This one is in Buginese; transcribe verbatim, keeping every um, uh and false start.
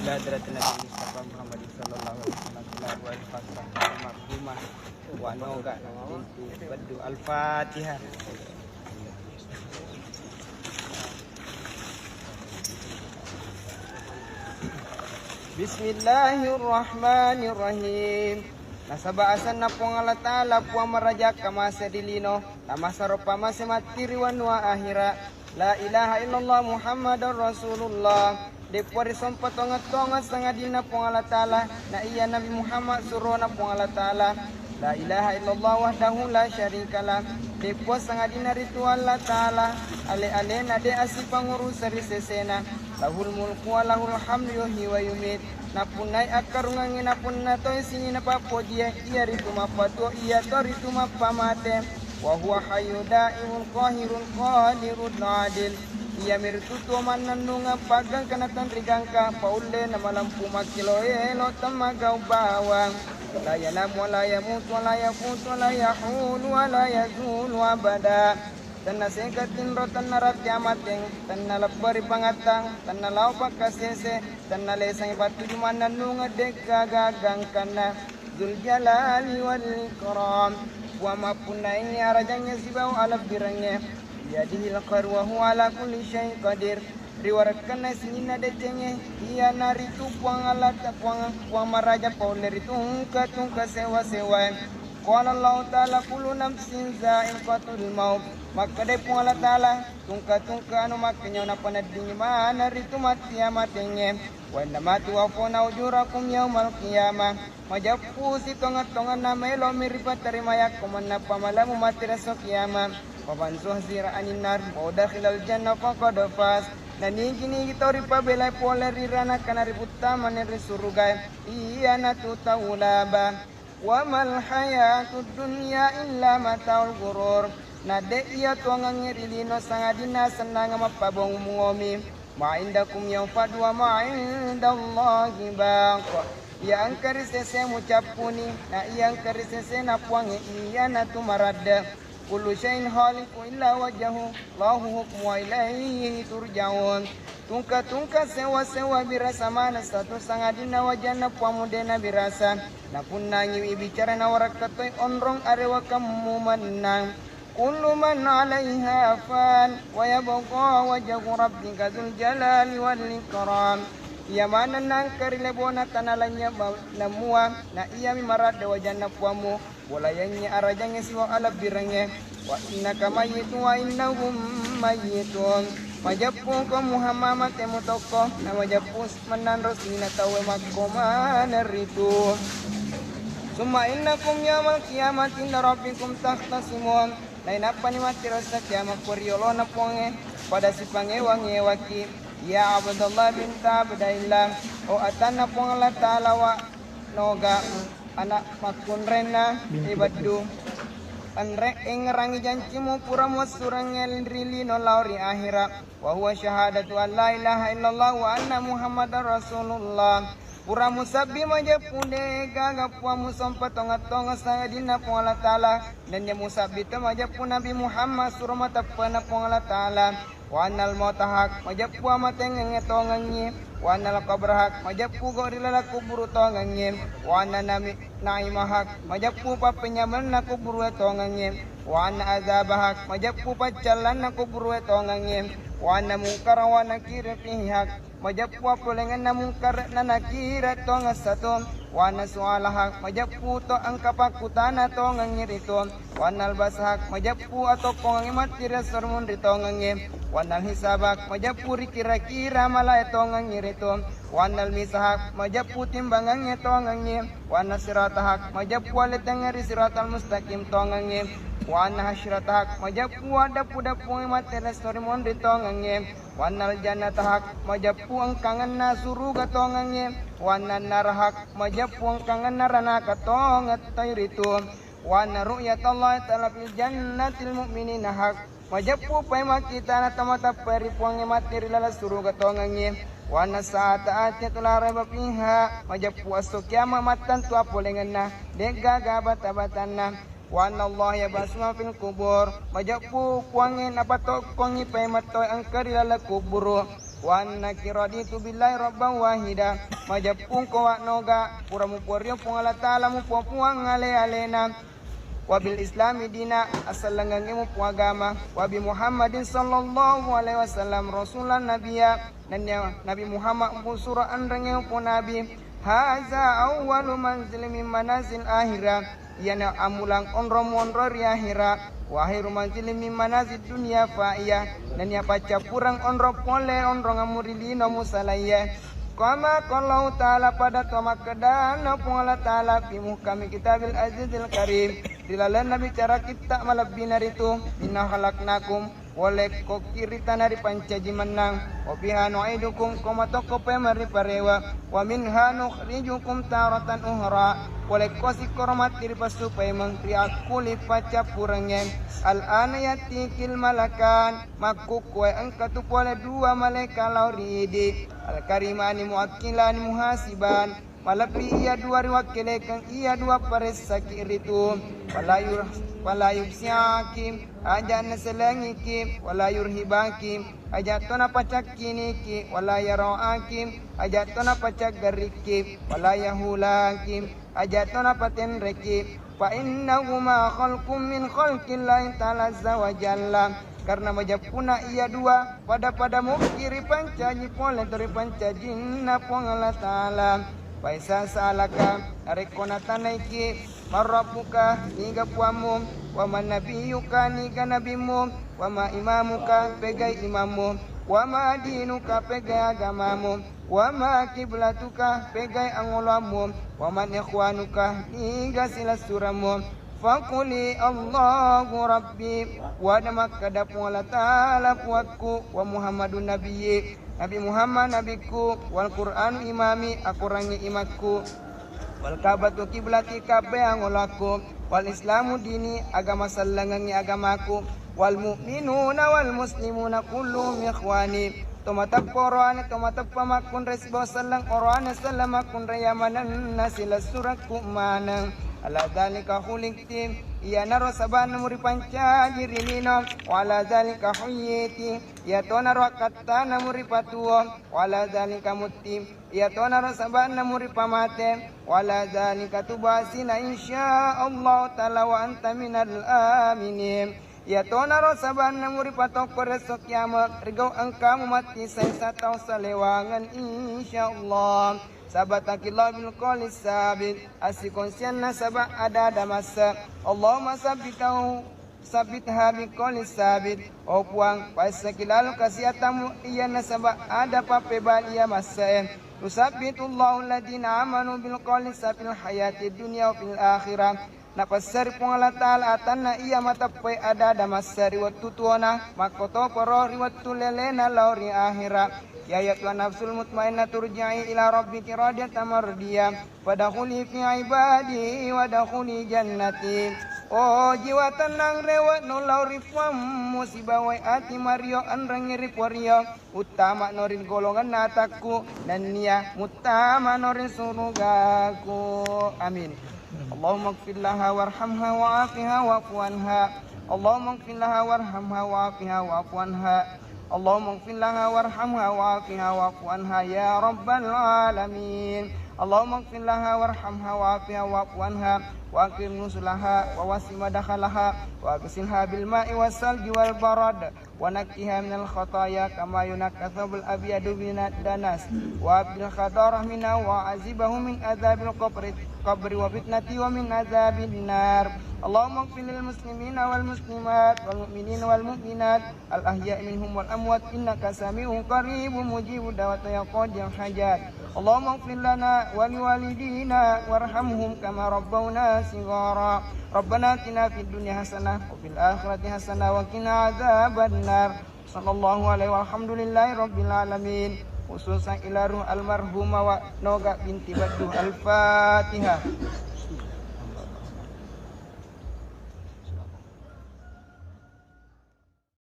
Hadratin Nabi Mustafa Muhammad sallallahu alaihi wasallam, ila arwahil Fatimah al-marhumah wa Noga binti Baddu. Al-Fatihah. Bismillahirrahmanirrahim. Nasaba asenna Puang Allah Ta'ala, Puang maraja kamase ri lino, namasero pamase matti ri wanua ahira. La ilaha illallah Muhammadar Rasulullah. De'pa risompa tongeng-tongeng sangadinna Puang Allah Ta'ala, na iya Nabi Muhammad surona Puang Allah Ta'ala. La ilaha illallah wahdahu la syarikalah. De'pa sangadinna ritu Allah Ta'ala, ale-alena de' asipanguruse ri sesena. Lahul mulku wa lahul hamdu yuhyi wa yumit. Napunnai akkarungangnge, napunna toi sininna pappojie, iyaritu mappatuo, iyatoritu mappamate. Wa huwa hayyu daimul qahirul qadirul adil. Iyamiritu tuo mannennungeng, paggangka natenri gangka, paulle namalempu, makkelo-elo temmagau bawang. La yanamu wa la yamutu wa la yafutu wa la yahulu wa la yazulu abada. Tenna sega tinro, tenna ratti amateng, tenna lebberi pangattang, tenna lao pakkasese, tenna lesangi pattuju mannennungeng, de'gaga gangkanna. Dzul Jalali wal Ikram. Puang mappunnaingnge, arajangnge sibawa alebbirengnge. Biyadihil khair wa huwa ala kulli syai'in qadir. Ri warekkenna sininna decengnge, iyanaritu Puang Allah Ta-, Puang, Puang maraja paulle ri tungke-tungke sewa-sewae. Qala Allahu Ta'ala, kullu nafsin za'iqatul maut. Makkedai Puang Allah Ta'ala, tungke-tungke anu makkenyawa napaneddingi maneng ritu matti amatengnge. Wa innama tuwaffawna ujurakum yaumal qiyamah. Majeppu sitongeng-tongenna maelo'mi ripatarima yakko mennappa malemmu matti ri esso kiama. Wa man zuhziha 'anin nar wa udkhilal jannah faqad faz. Na nigi-nigi tau ripabelai pole ri ranaka nariputtama maneng ri surugae, iyanatu tau laba. Wa mal hayatud dunya illa mataul ghurur. Na de' iya tuangengnge ri lino sangadinna sennangnge mappabongomi. Ma indakum yanfad wa ma indallahi baq. Iya engka ri sesemu cappuni, na iya engka ri sesena Puangnge iyanatu maradde. Kullu syai'in halikun illa wajhahu, lahu hukmu wa ilaihi turja'un. Tungka-tungka sewa-sewa birasa maneng satu sangadinna wajanna Puammu de' nabirasa. Napunnangiwi bicara nawarakka toi onrong arewakemmu mennang. Kullu man 'alaiha fan, wa yabqa wajhu rabbika dzul jalali wal ikram. Iya maneng nangka ri lebona tana lanynya ba-, namua, na iyami maradde wajanna Puammu, bolayangnge arajangnge sibawa alebbirengnge. Wa innaka mayyitun wa innahum mayyitun. Majeppu ko Muhammad, mate mutokko, na majeppu mennanro sininna tauwe makko maneng ritu. Summa innakum yaumal qiyamati inda rabbikum takhtasimun. Nainappani matti ri esso kiama ko ri yolona Puangnge, pada sipangewa-ngewaki. Ya Abdullah bin Abdillah, o atanna Puang Allah Ta'ala wa Noga, ana' makkunrainna Ibaddu. Anre engngerangi jancimu pura muassurengnge ri lino lao ri ahira. Wa huwa syahadatu an la ilaha illallah wa anna Muhammadar Rasulullah. Pura musabbi majeppu de' gaga Puang musompa tongeng-tongeng sangadinna Puang Allah Ta'ala, nennia musabbi to majeppu Nabi Muhammad suro mateppena Puang Allah Ta'ala. Wa annal mauta haq, majeppu amatengengnge tongengngi. Wa annal qabra haq, majeppu gau ri laleng kuburu tongengngi. Wa anna nami-, naima haq, majeppu pappenyamenna kuburue tongengngi. Wa anna azaba haq, majeppu paccallanna kuburue tongengngi. Wa anna mungkara wa nakira fihi haq, majeppu appolengenna mungkara na nakira tongeng satu. Wa anna suala haq, majeppu to engka pakkutana tongengngi ritu. Wa annal ba'sa haq, majeppu atokkongengnge matti ri esso ri munri tongengnge. Wa annal hisaba haq, majeppu rikira-kira malae tongengngi ritu. Wa annal mizana haq, majeppu timbangengnge tongengnge. Wa annas sirata haq, majeppu ale tengnge ri siratal mustaqim tongengnge. Wa anna hasyrata haq, majeppu addeppu-deppungnge matti ri esso ri munri tongengnge. Wa annal jannata haq, majeppu engkangenna suruga tongengnge. Wa annan nara haq, majeppu engkangenna ranaka tongeng toi ritu. Wa anna ru'yatallahi ta'ala fil jannatil mu'minina haq, majeppu paimaki tana tau mateppa ri Puangnge matti ri laleng suruga tongengnge. Wa anna sa'ata atiyatu la raiba fiha, majeppu esso kiama mattentu appolengenna, de' gaga bata-batanna. Wa anna Allah yab'atsu man fil qubur, majeppu Puangnge napatokkongngi paimeng tau engka ri laleng kuburu. Wa annaki raditu billahi rabban wahida. Majeppungko wa noga, pura muporio Puang Allah Ta'ala, mupopuang ale-alena. Wa bil islami dina, assallengengnge mupo agama. Wa bi Muhammadin sallallahu alaihi wasallam rasulan nabiyya. Nennia Nabi Muhammad musuro anrengnge mupo nabi. Haza awwalu manzil min manazil akhirah. Iyana ammulang onro muonro ri ahera. Wa akhiru manzil min manazil dunya faiyah. Nennia paccappureng onro pole onrongemmu ri lino musalaiye. Kama qala Ta'ala, pada to makkedana Puang Allah Ta'ala fi muhkami kitabil azizil karim, ri lalenna bicara kitta malebbina ritu, inna khalaqnakum, walekkoki ri tana ripancaji mennang, wa fiha nu'idukum, ko matokko paimeng riparewe, wa minha nukhrijukum taratan ukhra, walekkosi koro matti ripassu paimeng ri akkuli paccappurengnge. Al-ana yatikil malakan, makkukkuwae engka tu pole dua malaeka lao ri idi, al-karimani muakkilani muhasiban, malebbi iya dua riwakkelekeng iya dua paressaki ritu, fala yur-, fala yubsiaki, aja naselengiki, wala yurhibaki, aja to napacakkiniki, wala yaraaki, aja to napacaggarikki, wala yahulaki, aja to napatenreki. Fa innahuma khalqum min khalqillahi ta'ala azza wa jalla. Karena majeppuna iya dua pada-pada mukki ripancaji pole to ripancajinna Puang Allah Ta'ala. Fa iza sa'alaka, narekko natanaiki, man rabbuka, niga puammu, wa man nabiyyuka, niga nabimmu, wa ma imamuka, pegai imammu, wa ma dinuka, pegai agamamu, wa ma kiblatuka, pegai angoloammu, wa man ikhwanuka, niga silessurammu. Faquli Allahu Rabbi, wada makkeda Puang Allah Ta'ala puakku, wa Muhammadun Nabiyyi, Nabi Muhammad nabikku, wal Qur'anu imami, akorangnge imakku, wal Ka'batu kiblati, Ka'bae angolakku, wal Islamu dini, agama sellengengnge agamaku, wal mu'minuna wal muslimuna kulluhum ikhwani. Tomateppa oroane, tomateppa makkunrai sibawa selleng oroane, selleng makkunrai yamanenna silessurekku maneng. Ala dzalika khuliqti, iyanaro sabanna muripancaji ri lino, wa ala dzalika huyyiti, iyatonaro akkattana muripatuwo, wa ala dzalika mutti, iyatonaro sabanna muripamate, wa ala dzalika tub'atsuna insya Allah ta'ala wa anta minal aminin. Iyatonaro sabanna muripatokko ri esso kiamat, rigau engkamu matti saisa tau salewangeng, insyaallah. Sabbatakillahu bil qaulis sabit, assikongsianna saba ada-ada masse. Allahumma sabbitahu, sabbitha bil qaulis sabit. Oh Puang, paissaki lalo kasiatamu iya nasaba ada pappebali iya masse. Yusabbitullahu alladhina amanu bil qaulis sabit fil hayatid dunya wa fil akhirah. Napasserri Puang Allah Ta'ala atanna iya mateppai ada-ada masse ri wettu tuona, makkotoparo ri wettu lelena lao ri ahera. Ya ayyatuhan nafsul mutmainnah turji'i ila rabbiki radiyatan mardiyah, fadkhuli fi ibadi wadkhuli jannati. Oh jiwa tennang, rewe'no lao ri Puammu sibawai ati mario enrengngi ri Puario. Uttama'no ri golonganna atakku, nennia muttama'no ri surugaku. Amin. Allahumma ighfir laha warhamha wa'afiha wa'fu anha. Allahumma ighfir laha warhamha wa'afiha wa'fu anha. Allahumma ighfir laha warhamha wa'afiha wa'fu anha ya rabbal alamin. Allahumma ighfir laha warhamha wa'afiha wa'fu anha wa akrim nuzulaha wa wasi' madkhalaha wa aghsilha bil ma'i was salji wal barad. Wa nakkiha minal khataya kama yunakka thawbul abyadu minad danas. Wa abdil khadarah minha wa azibahu min adzabil qabri, qabri wa fitnati wa min adzabin nar. Allahumma ighfir lil muslimina wal muslimat wal mu'minina wal mu'minat al ahya'i minhum wal amwat innaka sami'un qaribun mujibud da'wati ya qadiyal hajat. Allahumma ighfir lana wa liwalidina warhamhum kama rabbawna shighara. Rabbana atina fid dunya hasanah wa fil akhirati hasanah wa qina adzabannar. Sallallahu alaihi walhamdulillahi rabbil alamin. Khususan ila ruh almarhumah Wa Noga binti Badduh. Al-Fatihah.